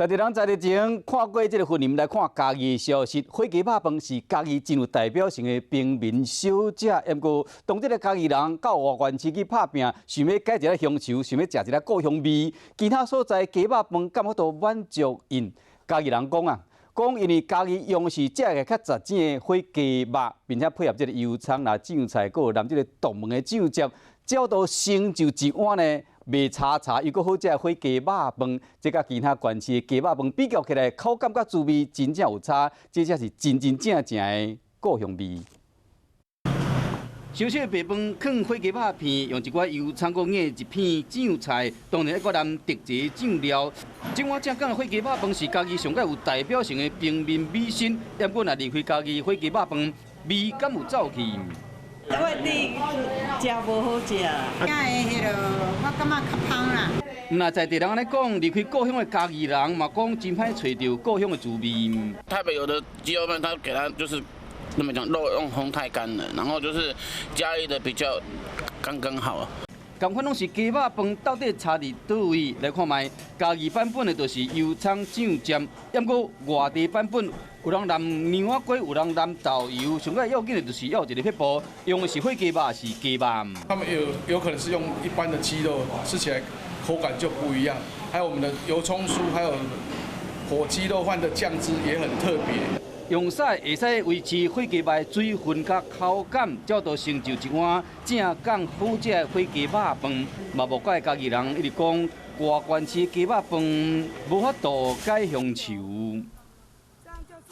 在地人在日前看過這个雲林，來看嘉義消息。火雞肉飯是嘉義真有代表性的平民小食。毋過當這个嘉義人到外縣市去拍拚，想欲解一下鄉愁，想欲食一下故鄉味，其他所在雞肉飯敢有法度滿足𪜶？嘉義人講啊，講因為嘉義用是食個較雜正的火雞肉，並且配合這个油蔥啦、醬菜，閣有淋這个獨門的醬汁，只要都成就一碗呢，袂柴柴又閣好食的火雞肉飯，這佮其他縣市的雞肉飯比較起來，口感佮滋味真正有差，這才是真真正正的故鄉味。小小的白飯囥火雞肉片，用一寡油蔥閣壓一片醬菜，當然閣淋特製醬料。這碗正港的火雞肉飯是嘉義上蓋有代表性的平民美食。毋過若離開嘉義，火雞肉飯味敢有走去？我佇食無好食，遐的彼落我感覺較芳啦。毋若在地人按呢講，離開故鄉的嘉義人嘛講真歹揣著故鄉的滋味。台北有的雞肉飯，他給他就是怎麼講，肉用烘太乾了，然後就是嘉義的比較剛剛好。仝款攏是雞肉飯，到底差佇佗位？來看覓，嘉義版本的就是油蔥醬汁，毋過外地版本有人淋娘仔粿，有人淋豆油，上蓋要緊的就是要有一个撇步，用的是火雞肉抑是雞肉。他們有可能是用一般的雞肉，吃起來口感就不一樣。還有我們的油蔥酥，還有火雞肉飯的醬汁也很特別。用啥會使維持火雞肉的水分佮口感，才都成就一碗正港好食的火雞肉飯。嘛無怪嘉義人一直講，外縣市雞肉飯無法度解鄉愁。